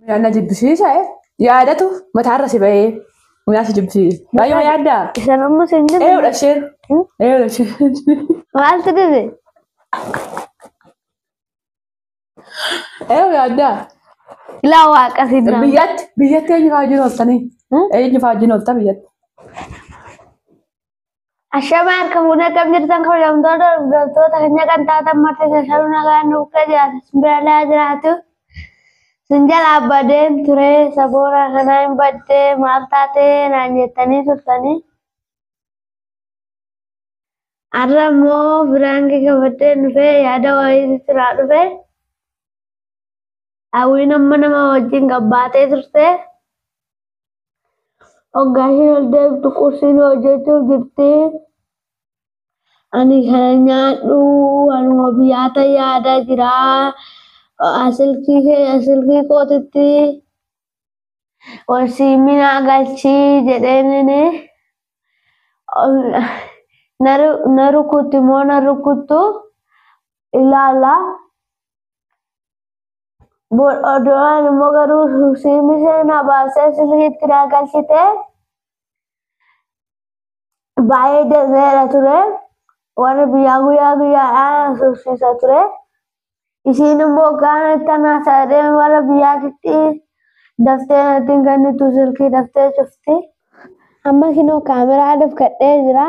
Na jibbisiisa yaadatu mataarra si ba'ee miyaa si jibbisiisa. Baay'ee yaaddaa? Isan ammoo sin jiru. Eeyyudha isheen. Eeyyudha isheen. Maaltu dhibe? Eeyyuu yaaddaa? Ilaa waaqa sin nama. Biyyatti eenyu fa'aa wajjin ooltanii? Eenyu fa'aa wajjin oolta biyyatti? Ashama harka fuunee akkam jirtan kabajamtoota hordoftoota keenya kan taatan marti sassaabuu nagaan nuuf jiraatu simbiralaa jiraatu. Sin jalaa badeen ture saboora kanaa hin baddee maal taatee naan jettanii turtanii. Har'a immoo biraankii qabadheen dhufee yaada wayiitu irraa dhufe. Hawwiin amma nama wajjin gabbaatee turte. Hoggaa isheen ol deemtu qursiin hojjechuuf jirti. Ani kana nyaadhu anuma biyyaata yaada jira. Silkii kootitti ol siiminaa galchii jedheenini na rukutti moo na rukuttu ilaala. Odoon immoo garuu siimii sana baasee silkiitti naa galchite baay'ee dameera ture. Warra biyyaa guyyaa guyyaadhaan haasofsiisa ture. Isiin immoo gaana itti haasa'ee warra biyyaatitti daftee natti hin kennitu silkii daftee cufti. Amma kinoo kaameraa dhufkadhee jira.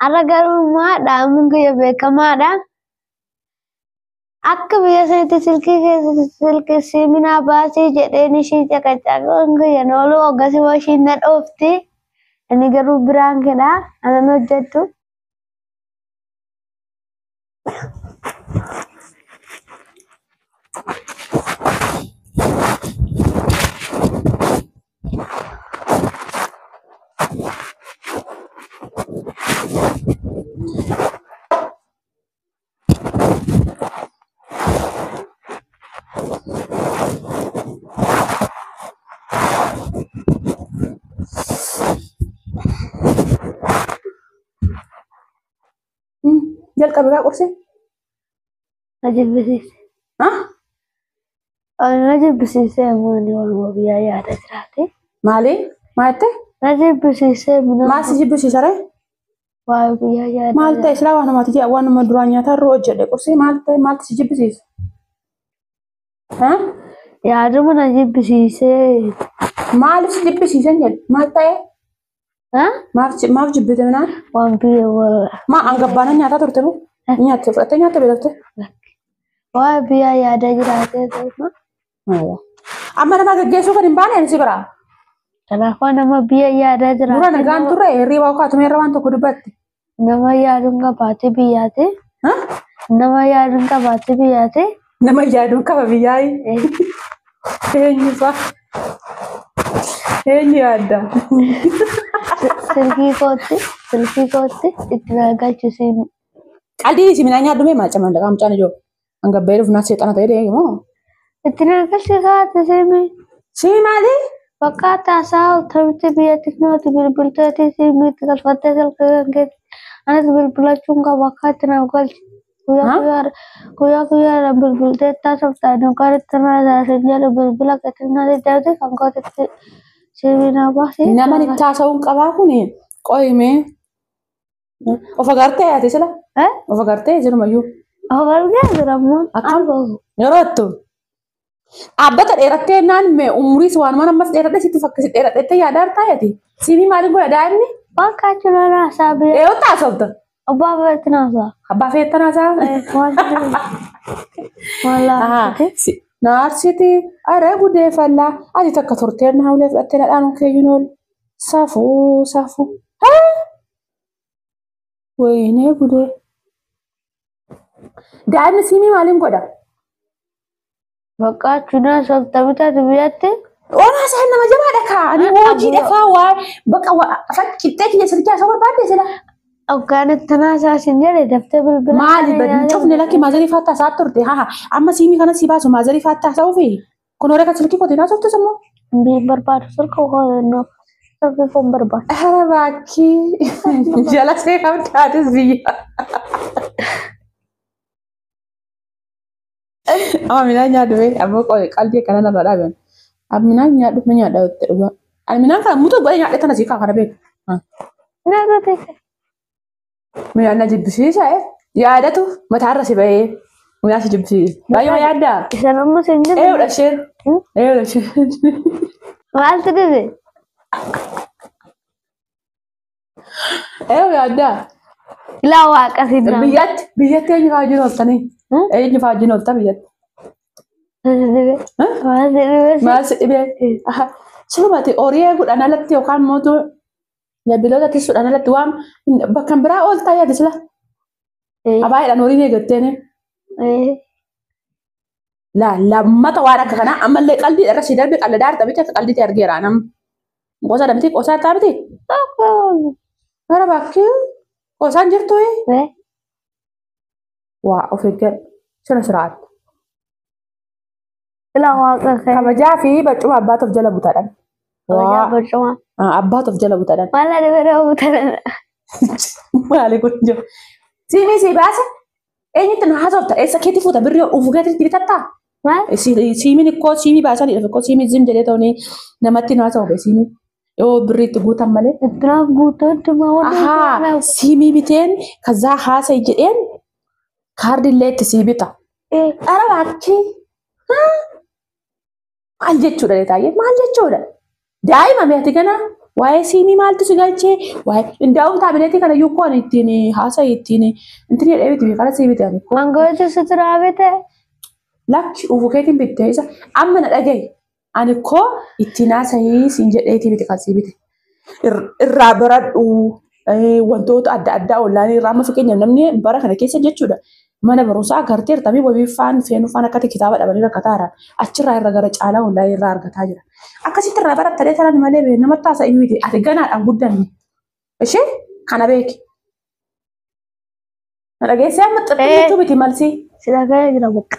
Har'a garuu immoo dhaamuun kiyya beekamaadha. Akka biyya sanitti silkii keessa silkii siiminaa baasii jedheen ishii caqacaquun kiyya oolu hoggas immoo ishiin na dhoofti. Ani garuu biraan kedha anan hojjettu. Jalqabe kaa qursee? Na jibbisiise. Na jibbisiisee immoo inni waanuma biyyaa yaada jiraate. Maali? Maal jette? Na jibbisiisee Maal si jibbisiisa ree? Waa'ee biyyaa yaada. Maal ta'e silaa waanuma ati waanuma duraan nyaataa irra hojjedhe qursee maal ta'e maaltu si jibbisiisa? Yaaduma na jibbisiisee. Maaliif si jibbisiisan jedhe? Maal ta'e? Maaf jibbite minaan? Waan biyya warra. Maa hangabbaana nyaataa turte moo? Nyaatte fudhattee nyaatte beelofte? Waa'ee biyyaa yaada jiraatee ta'uma. Amma nama geggeessuu kan hin baane ani si biraa. Kanaafuu nama biyya yaada jiraate. Dura nagaan turre hirriba kaatume irra waan tokko dubbatte. Nama yaaduun qabaate biyyaati. Nama yaaduun qabaate biyyaati. Nama yaaduun qaba biyyaayi. Eenyu fa'a? Eenyu yaadda? Silkii kootti itti na galchu siimi. Qalbii si minaan nyaadhu mee maal caman dhagaa mucaan ijoo. Hangabbee dhufu seexana ta'ee deemu moo? Itti na galchi kaate siimi. Siimi maali? Bakka taasaa oltamitti biyya tiknooti bilbilteetii siimii itti galfattee silkii kan keetti. Anis bilbilachuun qaba akka itti naaf galchi. Guyyaa guyyaadhaan bilbiltee taasiftaa yookaan itti na taasin jedhu bilbila keetti na deddeebite kan kootitti siimii naa baasi. Nama itti haasa'uun qabaa kuni qoyimee. Of agartee yaate sila? Of agartee jirumayyuu. Of argee jira ammoo. Akkam? Yeroo ittu. Dhaabbata dheerattee naan mee umuriis waanuma ammas dheeradhe sitti fakkisi dheeradhettee yaadaa jirtaa yaati? Siimii maaliin godha daa'imni? Bakka achi naasaa biyya. Eeyyuu haasofta? Abbaa feetti naasaa. Abbaa feetta naasaa? Waan Naarsiti aree gudeeffallaa ati takka turtee na ulee fudhattee na dhaanuu keeyyuun oolu. Safuu safuu. Wayinee gudee. Daa'imni siimii maaliin godha? Bakka achi naasofta bitaati biyyatti. Waan haasa'an nama jabaadha kaa. Ani hojii dhafaa waa bakka qixxee kiyya silkii haasa'uu barbaadde sila. Hoggaan itti naasaa sin jedhe daftee bilbila. Maali badii cufne lakki maazarii faatti haasa'aa turte haa amma siimii kana si baasu maazarii faatti haasa'uu fi kun horii kan silkii kootiin haasofte sammoo. Hin barbaadu silka koo silkii koo hin barbaadu. Ara baakii jala see qabdaatis biyya. Amma midhaan nyaadhu bee ammoo qalbii akkana narra dhaaban. Amma midhaan nyaadhu na nyaadha jettee dhugaa. Ani midhaan kana mutu godhee nyaadhe tana sii kaa kana beeku. Nyaata teessa. Midhaan na jibbisiisa yaadatu mataarra si bahee midhaan si jibbisiisa. Baay'ee yaaddaa? Isan ammoo sin jiru. Eeyyudha isheen. Eeyyudha isheen. Maaltu dhibe? Eeyyuu yaaddaa? Ilaa waaqa sinnaa. Biyyatti biyyatti eenyu fa'aa wajjin ooltanii? Eenyu fa'aa wajjin oolta biyyatti? Maaltu dhibe? Maal si dhibee? Silumati horii eeguudhaan alatti yookaan mootuu jabbiloota tiksuudhaan alatti waan bakka biraa ooltaa yaadde sila. Abaayeedhaan horiin eeggatteeni. Lammata waan akka kanaa ammallee qalbii irra si darbe qalli daarta miti akka qalbii ta'e argeera nam. Qosaa miti qosaa taa miti. Gara bakkee qosaan jirtu waa of eeggadhu sirna siraatti. Ilaa waaqa kee. Kabajaa fi barcuma abbaatu of jala butaadhaan. Kabajaa barcuma. Abbaatu of jala butaadhaan. Maal na dhibee nama butaadhaan? Maali kun jiru? Siimii si baasa eenyutti na haasofta eessa keetti fuuta birrii ufu keetti bitattaa? Maal? Siimiin ikkoo siimii baasanii dhufe ikkoo siimii zim jedhee ta'uun namatti na haasa'u siimii yoo birrii itti guutan malee. Ittiraaf guutuutti maa Ahaa siimii biteen kazaa haasa'i jedheen kaardillee itti sii bita. Dhara baakii maal jechuudha taa'ee maal jechuudha? Daa'ima meeti kana waa'ee siimii maaltu si galchee waa'ee indaa'uun taabileetii kana iyyuu koon ittiin haasa'i ittiin ittiin jedhee biti kana sii bite ani. Mangooti suturaa bite. Lakki ufu keetiin bittee isa amma na dhagaye ani koo ittiin haasa'ii siin jedheetii bite kan sii bite. Irraa baradhu wantoota adda addaa onlaayinii irraa amma fakkeenyaaf namni bara kana keessa jechuudha. Mana barumsaa agarteerta wabii faan feenuu faan akkatti kitaaba dhabanii rakkataa jiran achirraa irra gara caalaa onlaayinii irraa argataa jira. Akkasitti irraa barattee taran malee namatti haasa'ii miti ati ganaadhaan guddanne. Ishee kana beeki. Na dhageessee amma xixxiyyuu miti malsii. Si dhaga'ee jira boqqa.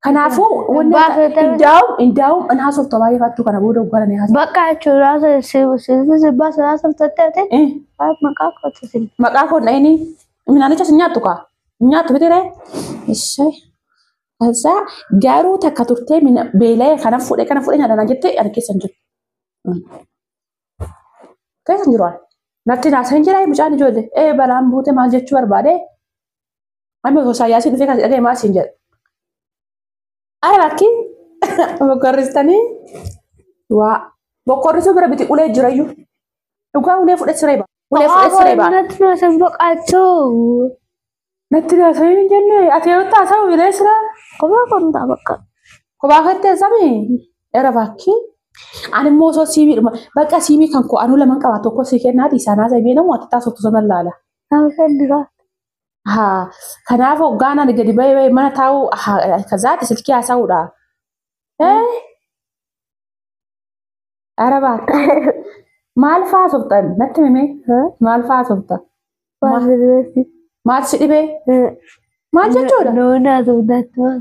Kanaafuu wanni indaa'uun an haasofta baay'ee fattuu kana booda hoggananii haasofta. Bakka jechuudha si baasa haasofta ta'e maqaa kootu si. Maqaa koo dhayini midhaanicha si nyaattu kaa nyaattu miti ree. Ishee kasaa garuu takka turtee beela'ee kana fuudhee nyaadhaan jettee ani keessa hin jiru. Keessa hin jiru ani. Natti naasa hin jiraa mucaan ijoollee ee balaan buute maal jechuu barbaade. Amma osoo saayyaasiin dhufee kan dhaga'e maal siin jedha. Ara bakki bokkorristanii waa bokkorrisuu bira biti ulee jirayyuu dhugaa ulee fudhate siree ba'a. Ulee fudhate siree ba'a. Natti naasa boqachuu. Natti naasa hin jenne ati yeroo taasifamu bilee sira. Kophaa kontaa bakka. Kophaa keetti eessami? Era bakki. Ani immoo osoo siimii dhuma bakka siimii kan koo anuu laman qaba tokko sii kennaati isaan haasa'e beekamu ati taasiftu sana laala. Nama shan Haa kanaaf hoggaan ani gadi bahee mana taa'u kazaati silkii haasa'uudha. Ara baakka. Maal fa'aa haasoftan natti himee maal fa'aa haasofta? Maal si dhibee? Maal jechuudha? Nuun haasofnatti maal?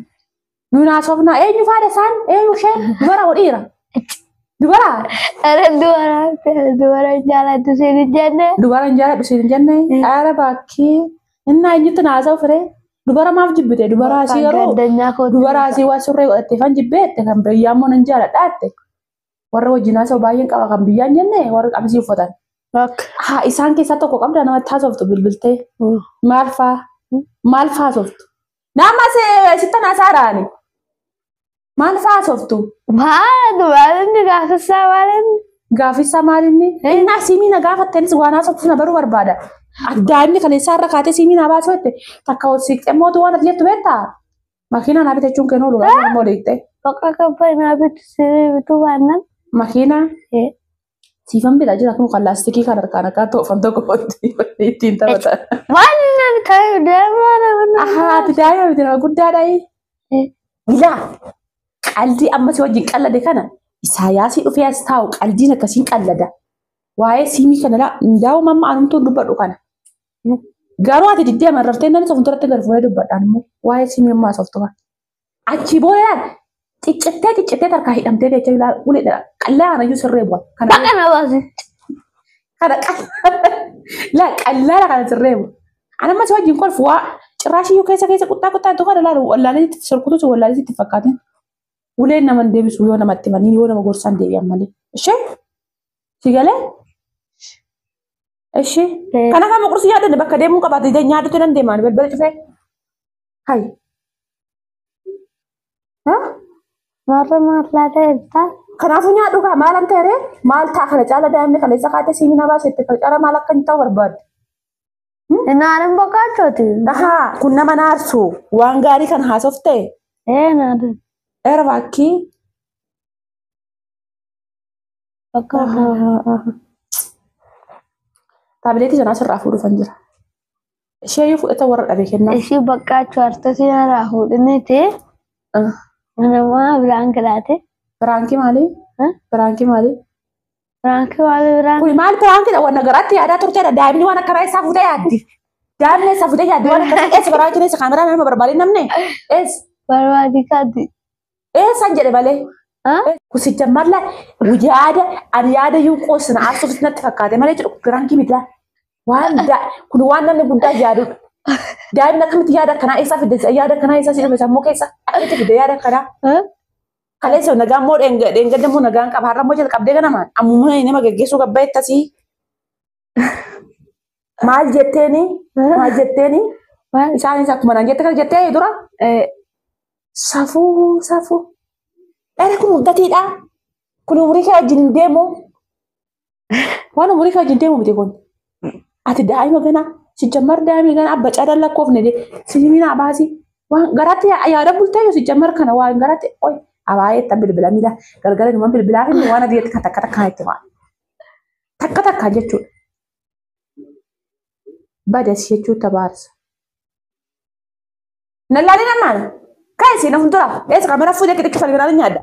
Nuun haasofnaa eenyu faadha isaan eenyu isheen dubara moo dhiira? Dubara? Ara dubara dubara jaalladhu siin hin jenne. Dubara hin jaalladhu siin hin jenne. Ara bakkee. Innaa eenyutti na haasa'u firee? Dubara maaf jibbite? Dubara asii garuu dubara asii waan surree godhattee fan jibbee jette kan biyyaa immoo nan jaaladha jette. Warra wajjin haasa'u baay'een qaba kan biyyaan jenne warra qamisii uffatan. Haa isaan keessaa tokko qabda namatti haasoftu bilbiltee. Maal faa? Maal faa haasoftu? Nama sittan haasaadhaani. Maal faa haasoftu? Maal maalinni gaaffisaa maalinni? Gaaffisaa maalinni? Innaa siimii na gaafatteenis waan haasoftu na baruu barbaada. Daa'imni kaleessaa irra kaatee siimii naa baasuu jette takka ol siiqxee mootu waan ati jettu beektaa? Makiinaa naa bitachuun kennu oolu gaafa immoo liqxee. Bakka kabbaa naa bitu siimii bituu baannaan. Makiinaa? Siifan bitaa jira kun kan laastikii kan harkaan akka toofan tokko ittiin taphatan. Maal namni ta'e deemaa nama. Ahaa ati daa'ima miti nama guddaadha. Ilaa qaldii amma si wajjin qallade kana Isaayaasii dhufee as taa'u qaldiin akkasiin qallada. Waa'ee siimii kana laa daa'uma amma anumtuun dubbadhu kana. Garuu ati diddee amarraftee namni sofuun duratti gad fuudhee dubbadhaan immoo waa'ee siimii ammaa softu kana. Achi booda Ciccittee ciccittee tarkaa hidhamtee jecha ilaala uleedha. Qallaa kanayyuu sirree bu'a. Baqa na baasi. Kana laa qallaala kana sirree bu'a. Ani amma si wajjin kolfu waa Cirraashiyyuu keessa keessa quttaa quttaa itti kana laalu wallaalee itti sorkutus wallaalee itti fakkaatin. Uleen nama hin deebisu yoo namatti himanii yoo nama gorsaan deebi'an malee. Ishee? Si galee? Ishee? Kanaaf amma qursii yaaddanne bakka deemuu qabaate nyaadhutu nan deemaan balbala cufee. Hayi. Warra maallaa ta'e Kanaafuu nyaadhu kaa maal an ta'e maal ta'a kana caala daa'imni kana isa kaatee siimina baasetti kana caala maal akka hin ta'u barbaadde. Naarin boqaachooti. Ahaa kun nama naarsu waan gaarii kan haasofte Ee naarin era bakkii. boqaacho. Taabileetii sanaa sirraa fuudhuufan jira. Ishee yoo fudhata warra dhabe kennaa. Ishii boqaacho hartatti narraa fuudhiniti. Namaa biraan kilaate. Biraankii maali? Biraankii maali? Biraankii maali biraan? Kuni maal biraankiidha? Wanna garaatti yaadaa turteedha. Daa'imni waan akkanaa isaa fuutee yaaddi. Daa'imni isaa fuutee yaaddi waan akkasii eessa biraankiin eessa kaameraan nama barbaadee namni eessa? Barbaadii kaati. Eessaan jedhe malee. Kusicha malla yaada ani yaada iyyuu qoosina aarsuuf natti fakkaate malee jedhu biraankii miti laa. Waan kun waan namni guddaa yaadudha. Daa'imni akkamitti yaada akkanaa eessaa fidde yaada akkanaa eessaa si dhufe sammuu keessa akkamitti fidde yaada akkanaa. Kaleessa nagaan moo dheengadda moo nagaan qaba har'a moo jalqabdee ganamaan ammuma nama geggeessuu gabba ettasii. Maal jetteeni? Maal jetteeni? Isaanis akkuma naan jette kana jettee dura. Safuu safuu. Dheera kun mudatiidha. Kun umurii kee wajjin hin deemu. Waan umurii kee wajjin deemu miti kun. Ati daa'ima gana si jammar daa'ima gana abba caalaan lakkoofne siimina baasi. Waan garaatti yaada bultee yoo si jammar kana waan garaatti oi abaayee bilbila miila galgala numa bilbilaa fi waan adii takka takka takka itti waan. Takka takka jechuudha. Badas jechuu tabaarsa. Nallaalee namaan. Kaayisi na fuuldura. Eessa kaamera fuudhee xixiqqifanii biraan nyaadha.